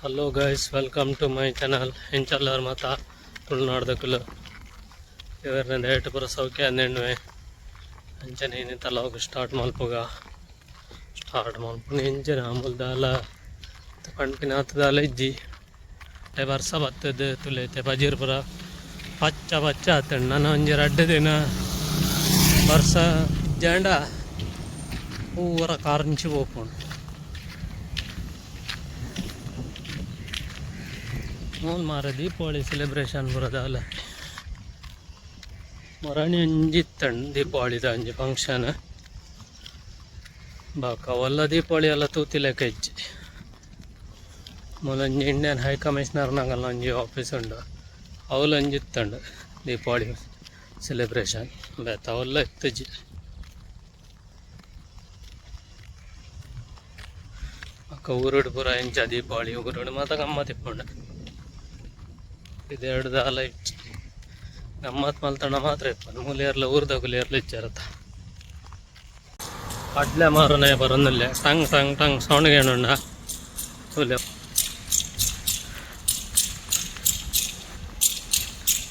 Hello guys, welcome to my channel. ಎಂಚ ಉಲ್ಲರ್ ಮಾತ ತುಳುನಾಡ್ದಕುಲು? ದೇವೆರ್ನ ದಯೆಟ್ ಪೂರ ಸೌಖ್ಯ ಅಂದೆಣ್ಣುವೆ. ಅಂಚನೆ ಇನಿತ ಲಾಗ್ ಸ್ಟಾರ್ಟ್ ಮಲ್ಪುಗ. ಸ್ಟಾರ್ಟ್ ಮಲ್ಪುನ ಎಂಚನೆ ಅಮುಲ್ ದಾಲ ಪನ್ಪಿನಾತ್ ದಾಲ ಇಜ್ಜಿ. ಬರ್ಸ ಬತ್ತದ್ ತುಲೆ ಪಜಿರ್ ಪೂರ ಪಚ್ಚ ಪಚ್ಚ ಆತುಂಡು. ನನ ಒಂಜಿ ರಡ್ಡ್ ದಿನ ಬರ್ಸ ಇಜ್ಜಾಂಡ ಪೂರ ಕಾರಂಚಿ ಪೋಪುಂಡು. ಮೂಲು ಮಾರೆ ದೀಪಾವಳಿ ಸೆಲೆಬ್ರೇಷನ್ ಪೂರ ದಾಲ ಮೊರಣಿ ಒಂಜಿ ಇತ್ತಂಡ್ ದೀಪಾವಳಿದ ಒಂಜಿ ಫಂಕ್ಷನ್. ಬೊಕ ಒಲ್ಲ ದೀಪಾವಳಿ ಎಲ್ಲ ತೂತಿಲೆಕ ಇಜ್ಜಿ. ಮೂಲೊಂಜಿ ಇಂಡಿಯನ್ ಹೈ ಕಮಿಷನರ್ ನಗಲ್ನ ಒಂಜಿ ಆಫೀಸ್ ಉಂಡು, ಅವ್ಲು ಒಂಜಿ ಇತ್ತಂಡ್ ದೀಪಾವಳಿ ಸೆಲೆಬ್ರೇಷನ್. ಬೇತೆ ಅವೆಲ್ಲ ಇತ್ತುಜಿ. ಬೊಕ ಊರುಡು ಪೂರ ಎಂಚ ದೀಪಾವಳಿ, ಊರುಡು ಮಾತ ಗಮ್ಮತ್ ಇಪ್ಪುಂಡು. ಇದೆರಡು ದಾಲ ಇಜ್ಜಿ. ಗಮ್ಮತ್ ಮಲ್ತಂಡ ಮಾತ್ರ ಇಪ್ಪುಂಡು. ಮೂಲು ಏರ್ಲ ಊರುದಕುಲು ಏರ್ಲ ಇಜ್ಜೆರತ. ಕಡ್ಲೆ ಮಾರುನೆ ಬರೊಂದುಲ್ಲೆ. ಟಂಗ್ ಟಂಗ್ ಟಂಗ್ ಸೌಂಡ್ ಕೇನುಂಡ ತೂಲೆ.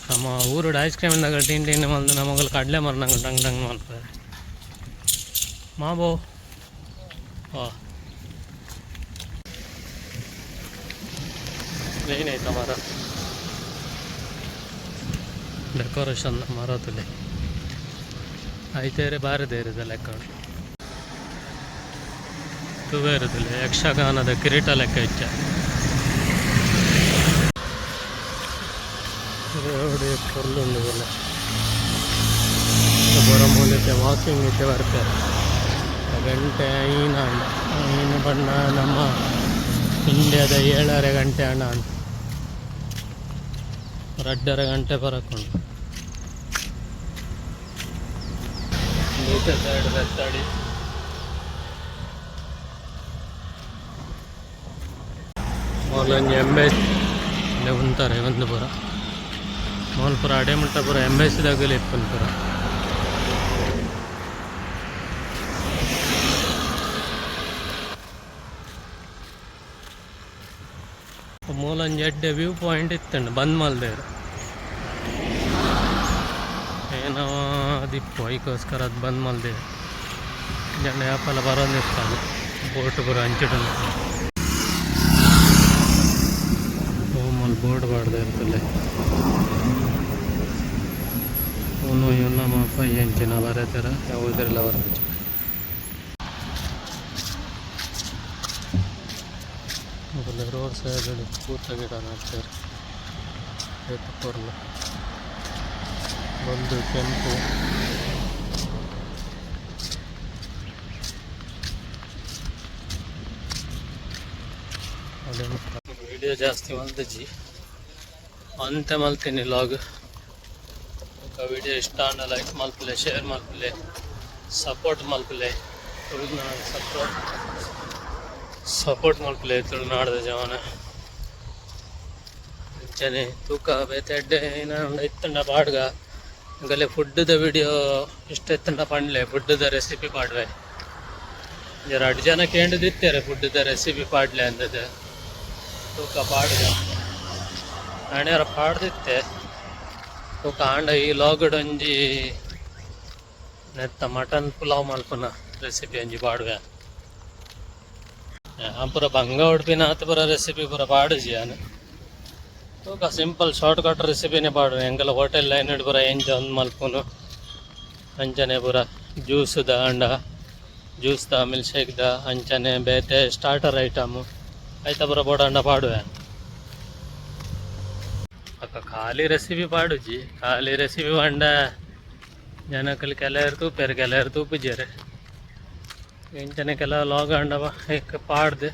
ನಮ್ಮ ಊರುಡು ಐಸ್ ಕ್ರೀಮ್ ಟಿನ್ ಟಿನ್ ಮಲ್ದು ನಮಗಲ್ ಕಡ್ಲೆ ಮಾರುನಗ ಟಂಗ್ ಟಂಗ್ ಮಲ್ಪುವೆರ್. ಮಾಬೋ ವಾ ಮೇನ್ ಐತ ಮರ ಡೆಕೋರೇಷನ್ ಮರ ತೂಲೆ. ಐತೇರೆ ಬಾರಿ ದೇರಿದ ಲೆಕ್ಕ ಉಂಡು ತೂವೆರ್ ತೂಲೆ. ಯಕ್ಷಗಾನದ ಕಿರೀಟ ಲೆಕ್ಕ ಇಚ್ಚ ರೋಡ್ ಪೊರ್ಲು ಉಂಡು ತೂಲೆ. ಪೂರ ಮೂಲು ವಾಕಿಂಗ್ ಇತ್ತೆ ಬರ್ಪೆರ್. ಗಂಟೆ 5 ಆಂಡ್. 5 ಪಂಡ ನಮ್ಮ ಇಂಡಿಯಾದ 7.30 ಗಂಟೆ ಆಂಡ. 2.5 ಗಂಟೆ ಪರಕುಂಡು. ಸೈಡ್ ಬೆತ್ತಡಿ ಮೂಲೊಂಜಿ ಎಂಬೆಸಿ ಉಂತಾರೆ ಒಂದು ಪೂರ. ಮೂಲು ಪೂರ ಅಡೆ ಮುಟ್ಟ ಪೂರ ಎಂಬೆಸಿದಗುಲು ಇಪ್ಪುನು ಪೂರ. ಮೂಲೊಂಜಿ ಎಡ್ಡೆ ವ್ಯೂ ಪಾಯಿಂಟ್ ಇತ್ತುಂಡು, ಬಂದ್ ಮಲ್ದೆರ್. ಏನೋ ದಿಪ್ಪು ಐಕೋಸ್ಕರ ಅದು ಬಂದ್ ಮಲ್ದೆರ್. ಜನ ಯಾಪಲ ಬರೊಂದಿತ್ತಾರೆ. ಬೋಟ್ ಪೂರ ಅಂಚಿಡುಂಡು. ಮೂಲು ಬೋರ್ಡ್ ಪಾಡ್ದೆರ್ ತೂಲೆ. ಉಂದು ನಮ್ಮ ಎಂಚಿನ ಬರೆತೆರ್ ಓದೆರೆಲ ಬರ್ಪುಜಿ. ಮೊದಲು ರೋಡ್ ಸೈಡ್ ಪೂತ ಗಿಡ ನಡ್ತೆರ್. ಏತ್ ಪೊರ್ಲು ಬೊಲ್ದು ಕೆಂಪು. ವಿಡಿಯೋ ಜಾಸ್ತಿ ಮಲ್ತಿಜಿ, ಒಂತೆ ಮಲ್ತೀನಿ ಲಾಗ್. ವಿಡಿಯೋ ಇಷ್ಟ ಆಂಡ ಲೈಕ್ ಮಲ್ಪುಲೆ, ಶೇರ್ ಮಲ್ಪುಲೆ, ಸಪೋರ್ಟ್ ಮಲ್ಪುಲೆ. ತುಳುನಾಡ್ ಸಪೋರ್ಟ್ ಸಪೋರ್ಟ್ ಮಲ್ಪುಲೆ ತುಳುನಾಡ್ದ ಜವನ. ಅಂಚನೆ ತೂಕ ಬೇತೆ ಎಡ್ಡೆ ಏನಾಂಡ ಇತ್ತಂಡ ಪಾಡ್ಗ. ನಿಗಲೆ ಫುಡ್ದ ವಿಡಿಯೋ ಇಷ್ಟ ಇತ್ತಂಡ ಪಂಡ್ಲೆ, ಫುಡ್ದ ರೆಸಿಪಿ ಪಾಡ್ವೆ. ರಡ್ಡ್ ಜನ ಕೇಂಡುದಿತ್ತೆರ್ ಫುಡ್ದ ರೆಸಿಪಿ ಪಾಡ್ಲೆ ಅಂದದ್. ತೂಕ ಪಾಡ್ಗ. ನಾನೇರ ಪಾಡ್ದಿತ್ತೆ. ತೂಕ ಆಂಡ ಈ ಲಾಗ್ಡ್ ಒಂಜಿ ನೆತ್ತ ಮಟನ್ ಪುಲಾವ್ ಮಲ್ಪುನ ರೆಸಿಪಿ ಒಂಜಿ ಪಾಡ್ವೆ. ಯಾನ್ ಪೂರ ಬಂಗ ಉಡ್ಪಿನ ಆತ್ ಪೂರ ರೆಸಿಪಿ ಪೂರ ಪಾಡುಜಿ ಯಾನ್. ತೂಕ ಸಿಂಪಲ್ ಶಾರ್ಟ್ ಕಟ್ ರೆಸಿಪಿನೇ ಪಾಡುವೆ. ಎಂಕಲ್ಲ ಹೋಟೆಲ್ ಲೈನ್ ಪೂರ ಎಂಚ ಒಂದ್ ಮಲ್ಪುನು ಅಂಚನೆ ಪೂರ ಜ್ಯೂಸ್ದ ಆಂಡ ಜ್ಯೂಸ್ದ, ಮಿಲ್ಕ್ ಶೇಕ್ದ, ಅಂಚನೆ ಬೇತೆ ಸ್ಟಾರ್ಟರ್ ಐಟಮ್ ಐತ ಪೂರ ಬೋಡಾಂಡ ಪಾಡುವೆ. ಅಕ್ಕ ಖಾಲಿ ರೆಸಿಪಿ ಪಾಡುಜಿ. ಖಾಲಿ ರೆಸಿಪಿ ಪಂಡ ಜನಕುಲು ಕೆಲವೆರ್ ತೂಪೆರ್, ಕೆಲವೆರ್ ತೂಪುಜೆರ್. ಇಂಚನೆ ಕೆಲವು ಲಾಗ್ ಆಂಡ ಐಕ್ ಪಾಡ್ದ್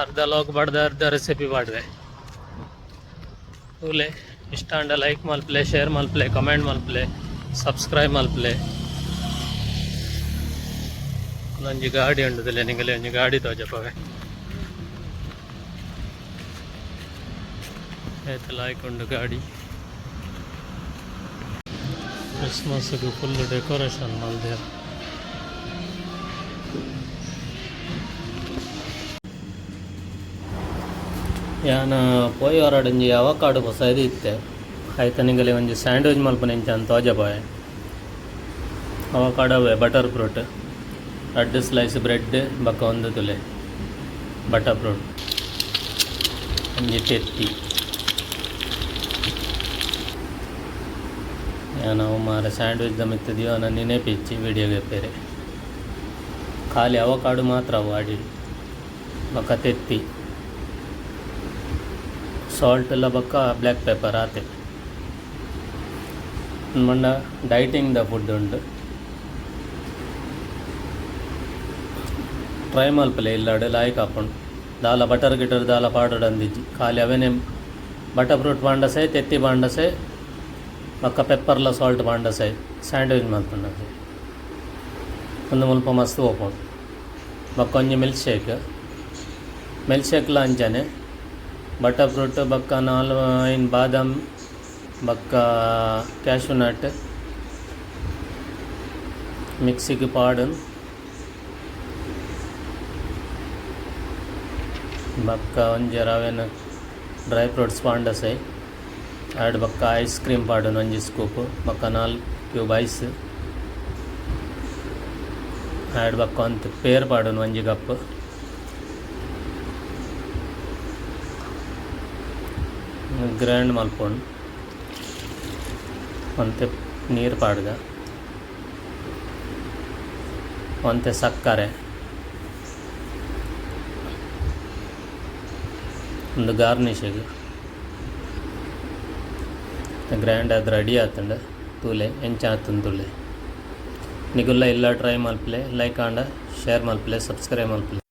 ಅರ್ಧ ಲಾಗ್ ಪಾಡ್ದ್ ಅರ್ಧ ರೆಸಿಪಿ ಪಾಡುವೆ. ತೂಲೆ, ಇಷ್ಟ ಆಂಡ ಲೈಕ್ ಮಲ್ಪುಲೆ, ಶೇರ್ ಮಲ್ಪುಲೆ, ಕಮೆಂಟ್ ಮಲ್ಪುಲೆ, ಸಬ್ಸ್ಕ್ರೈಬ್ ಮಲ್ಪುಲೆ. ಒಂಜಿ ಗಾಡಿ ಉಂಡು ನಿಗಲೆ, ಒಂಜಿ ಗಾಡಿ ತೋಜಪವೆ. ಏತ್ ಲಾಯ್ಕ್ ಉಂಡು ಗಾಡಿ. ಕ್ರಿಸ್ಮಸ್ಗ್ ಫುಲ್ ಡೆಕೋರೇಷನ್ ಮಲ್ದೆರ್. ಯಾನ ಪೋಯಿ ಹೊರಡಂಜಿ ಅವಕಾಡು ಪೊಸ ಇತ್ತೆ ಐತ ನಿಗಲೆ ಒಂಜಿ ಸ್ಯಾಂಡ್ವಿಚ್ ಮಲ್ಪುನ ಇಂಚ ತೋಜಪಾಯೆ. ಅವಕಾಡವೆ, ಬಟರ್ ಫ್ರೂಟ್, ರಡ್ಡ್ ಸ್ಲೈಸ್ ಬ್ರೆಡ್ ಬೊಕ್ಕ ಒಂದು ತುಲೆ ಬಟರ್ ಫ್ರೂಟ್, ಒಂಜಿ ತೆತ್ತಿ. ಯಾನ ಅವು ಮಾರ ಸ್ಯಾಂಡ್ವಿಚ್ ದ ಮಿತ್ತ್ ದೀವನ ನಿನೆಪಿಚ್ಚಿ ವಿಡಿಯೋ ಗೆಪ್ಪೆರೆ. ಖಾಲಿ ಅವಕಾಡು ಮಾತ್ರ ಅವು ಅಡಿಡ್ ಬೊಕ್ಕ ತೆತ್ತಿ, ಸಾಲ್ಟ್ ಎಲ್ಲ ಬೊಕ್ಕ ಬ್ಲ್ಯಾಕ್ ಪೆಪ್ಪರ್ ಆತೆ. ಪಂಡ ಡೈಟಿಂಗ್ ದ ಫುಡ್ ಉಂಡು. ಟ್ರೈ ಮಲ್ಪಲೆ ಇಲ್ಲಡ್, ಲಾಯ್ಕ್ ಆಪುಂಡು. ದಾಲ ಬಟರ್ ಗಿಟರ್ ದಾಲ ಪಾಡೊಡಂದಿಜ್ಜಿ. ಖಾಲಿ ಅವೆನೆ ಬಟರ್ ಫ್ರೂಟ್ ಪಾಂಡಸೆ, ತೆತ್ತಿ ಪಾಂಡಸೆ, ಬೊಕ್ಕ ಪೆಪ್ಪರ್ಲ ಸಾಲ್ಟ್ ಪಾಂಡಸೆ ಸ್ಯಾಂಡ್ವಿಚ್ ಮಲ್ಪುಂಡ. ಉಂದು ಮುಲ್ಪ ಮಸ್ತ್ ಪೋಪುಂಡು. ಬೊಕ್ಕ ಒಂಜಿ ಮಿಲ್ಕ್ ಶೇಕ್. ಮಿಲ್ಕ್ ಶೇಕ್ಲ ಅಂಚನೆ ಬಟರ್ ಫ್ರೂಟ್ ಬೊಕ್ಕ ನಾಲ್ ಐನ್ ಬಾದಾಮ್ ಬೊಕ್ಕ ಕ್ಯಾಶ್ಯೂ ನಟ್ ಮಿಕ್ಸಿಗ್ ಪಾಡುನ್ ಬೊಕ್ಕ ಒಂಜಿ ರವೆನ್ ಡ್ರೈ ಫ್ರೂಟ್ಸ್ ಪಾಂಡಸೆ ಆಡ್ ಬೊಕ್ಕ ಐಸ್ ಕ್ರೀಮ್ ಪಾಡುನು ಒಂಜಿ ಸ್ಕೂಪ್, ಬೊಕ್ಕ ನಾಲ್ ಕ್ಯೂಬ್ ಐಸ್ ಆಡ್ ಬೊಕ್ಕ ಒಂತೆ ಪೇರ್ ಪಾಡುನು ಒಂಜಿ ಕಪ್. ಗ್ರೈಂಡ್ ಮಲ್ಪೊಡು. ಒಂತೆ ನೀರು ಪಾಡ್ದ, ಒಂತೆ ಸಕ್ಕರೆ. ಒಂದು ಗಾರ್ನಿಶಿಗ್. ಗ್ರ್ಯಾಂಡ್ ಆದ್ ರೆಡಿ ಆತುಂಡು. ತೂಲೆ ಎಂಚ ಆತುಂಡು ತೂಲೆ. ನಿಕುಲ್ಲ ಇಲ್ಲ ಟ್ರೈ ಮಲ್ಪಲೆ. ಲೈಕ್ ಆಂಡ ಶೇರ್ ಮಲ್ಪಲೆ, ಸಬ್ಸ್ಕ್ರೈಬ್ ಮಲ್ಪಲೆ.